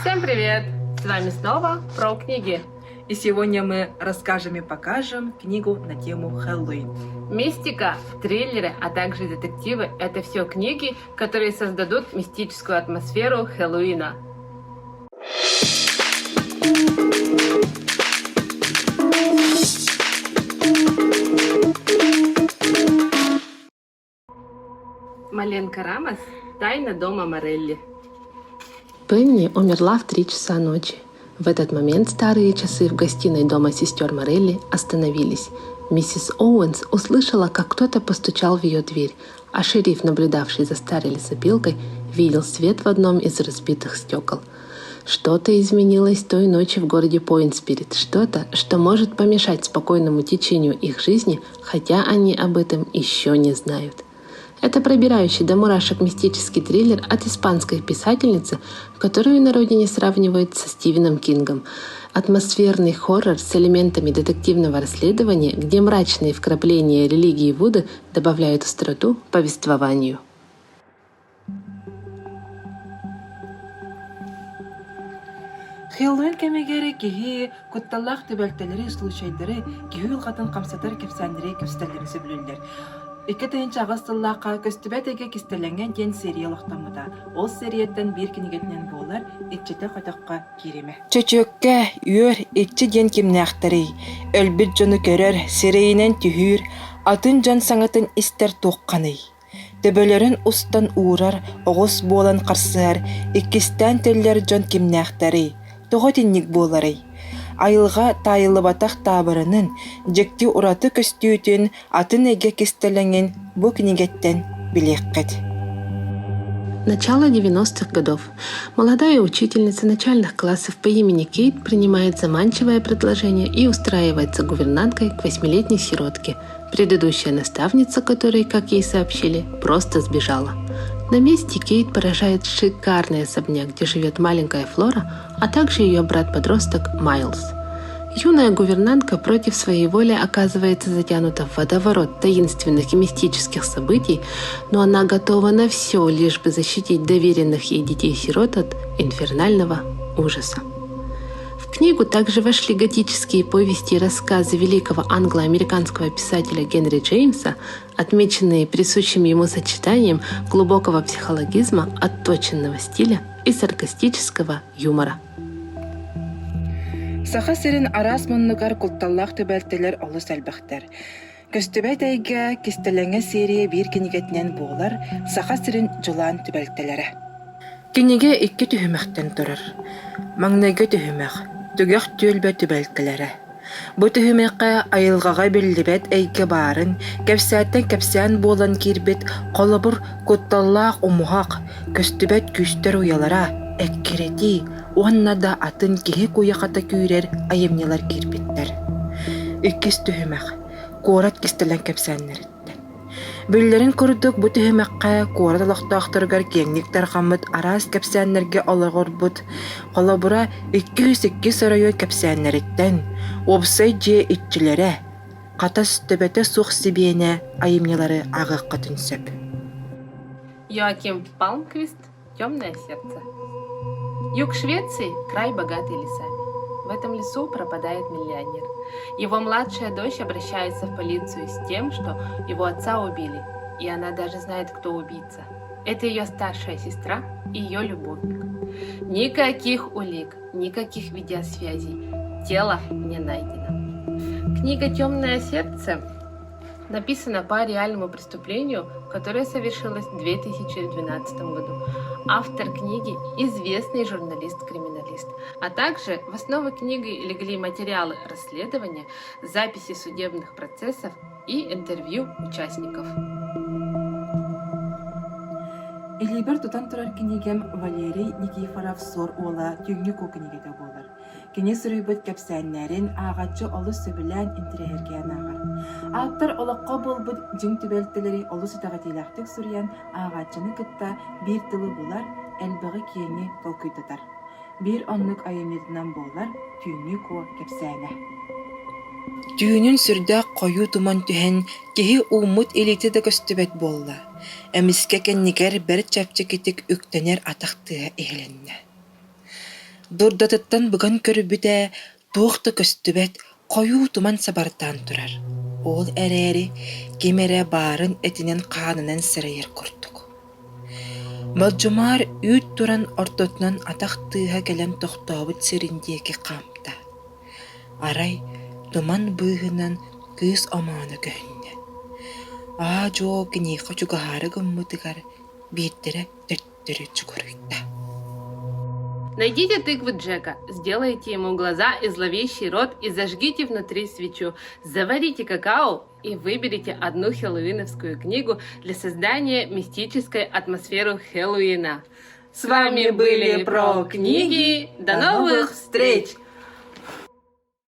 Всем привет! С вами снова Про книги. И сегодня мы расскажем и покажем книгу на тему Хэллоуин. Мистика, триллеры, а также детективы – это все книги, которые создадут мистическую атмосферу Хэллоуина. Маленка Рамос «Тайна дома Морелли». Пенни умерла в 3 часа ночи. В этот момент старые часы в гостиной дома сестер Морелли остановились. Миссис Оуэнс услышала, как кто-то постучал в ее дверь, а шериф, наблюдавший за старой лесопилкой, видел свет в одном из разбитых стекол. Что-то изменилось той ночью в городе Пойнт-Спирит, что-то, что может помешать спокойному течению их жизни, хотя они об этом еще не знают. Это пробирающий до мурашек мистический триллер от испанской писательницы, которую на родине сравнивают со Стивеном Кингом. Атмосферный хоррор с элементами детективного расследования, где мрачные вкрапления религии Вуду добавляют остроту повествованию. Хэллоуин кэмигэр киһи кутталлаах түбэлтэлэри, случайдары, киһи уйулҕатын хамсатар кэпсээннэри кэпсэтэллэрин сөбүлүүллэр. 2008 сыллаахха «Көстүбэт эйгэ кистэлэҥэ» диэн серия олохтоммута. Ол серияттан биир кинигэтинэн буолар «Иччитэх өтөххө кииримэ». Чөчүөккэ, үөр, иччи диэн кимнээхтэрий? Өлбүт дьону көрөр, сирэйинэн түһүүр, атын дьон саҥатын истэр туохханый? Төбөлөрүн устан уурар, оҕус буолан харсыһар, иккистээн тиллэр дьон кимнээхтэрий, тоҕо итинник буоларый? Айылҕа таайыллыбатах таабырынын, дьикти ураты көстүүтүн, атын эйгэ кистэлэҥин бу кинигэттэн билиэххит. Начало 90-х годов. Молодая учительница начальных классов по имени Кейт принимает заманчивое предложение и устраивается гувернанткой к восьмилетней сиротке, предыдущая наставница которой, как ей сообщили, просто сбежала. На месте Кейт поражает шикарный особняк, где живет маленькая Флора, а также ее брат-подросток Майлз. Юная гувернантка против своей воли оказывается затянута в водоворот таинственных и мистических событий, но она готова на все, лишь бы защитить доверенных ей детей-сирот от инфернального ужаса. В книгу также вошли готические повести и рассказы великого англо-американского писателя Генри Джеймса, отмеченные присущим ему сочетанием глубокого психологизма, отточенного стиля и саркастического юмора. Саха сирин араас муннугар кутталлаах түбэлтэлэр олус элбэхтэр. Көстүбэт эйгэ кистэлэҥэ серия биир кинигэтинэн буолар Саха сирин дьулаан түбэлтэлэрэ. Кинигэ икки түһүмэхтэн турар. Маҥнайгы түһүмэх түгэх түөлбэ түбэлтэлэрэ. Бу түһүмэххэ айылҕаҕа биллибэт эйгэ баарын, кэпсээттэн кэпсээн буолан киирбит холобур, кутталлаах умуһах, көстүбэт күүстэр уйалара, эккирэтии уонна да атын киһи куйахата күүрэр айымньылар киирбиттэр. Иккис түһүмэх куорат кистэлэҥ кэпсээннэриттэн. Биллэрин курдук, бу түһүмэххэ куорат олохтоохторугар киэҥник тарҕаммыт араас кэпсээннэргэ олоҕурбут, холобура, 202 оройуон кэпсээннэриттэн, уопсай дьиэ иччилэрэ, хатас төбөтө суох сибиэнэ айымньылары ааҕыаххытын сөп. Йоаким Палмквист «Темное сердце». Юг Швеции – край, богатый лесами. В этом лесу пропадает миллионер. Его младшая дочь обращается в полицию с тем, что его отца убили, и она даже знает, кто убийца. Это ее старшая сестра и ее любовник. Никаких улик, никаких видеосвязей. Тело не найдено. Книга «Темное сердце» написана по реальному преступлению, которое совершилось в 2012 году. Автор книги – известный журналист-криминалист. А также в основу книги легли материалы расследования, записи судебных процессов и интервью участников. Илиибэр тутан турар кинигэм Валерий Никифоров-Суор Уола Түүҥҥү куо кинигэтэ буолар. Кини суруйбут кэпсээннэрин ааҕааччы олус сөбүлээн интэриэһиргээн ааҕар. Ааптар олоххо буолбут дьиҥ түбэлтэлэри олус итэҕэтиилээхтик суруйан ааҕааччыны кытта биир тылы булар, элбэҕи киэҥи толкуйдатар. Биир оннук айымньытынан буолар Түүҥҥү куо кэпсээнэ. Түүнүн сүрдээх хойуу туман түһэн, киһи ууммут илиитэ да көстүбэт буолла. Эмискэ кэннигэр бэрт чэпчэкитик үктэнэр атах тыаһа иһилиннэ. Дурдатыттан быган көрбүтэ, туох да көстүбэт, хойуу туман сабардаан турар. Ол эрээри ким эрэ баарын этинэн-хаанынан сэрэйэр курдук. Болдьумаар үүт туран ортотунан атах тыаһа кэлэн тохтообут сирин диэки хаамта. Арай туман быыһынан кыыс омооно көһүннэ. Аа-дьуо киниэхэ чугаһаары гыммытыгар биирдэрэ төттөрү чугуруйда. Найдите тыкву Джека, сделайте ему глаза и зловещий рот и зажгите внутри свечу. Заварите какао и выберите одну хэллоуиновскую книгу для создания мистической атмосферы Хэллоуина. С вами были Про книги. До новых встреч!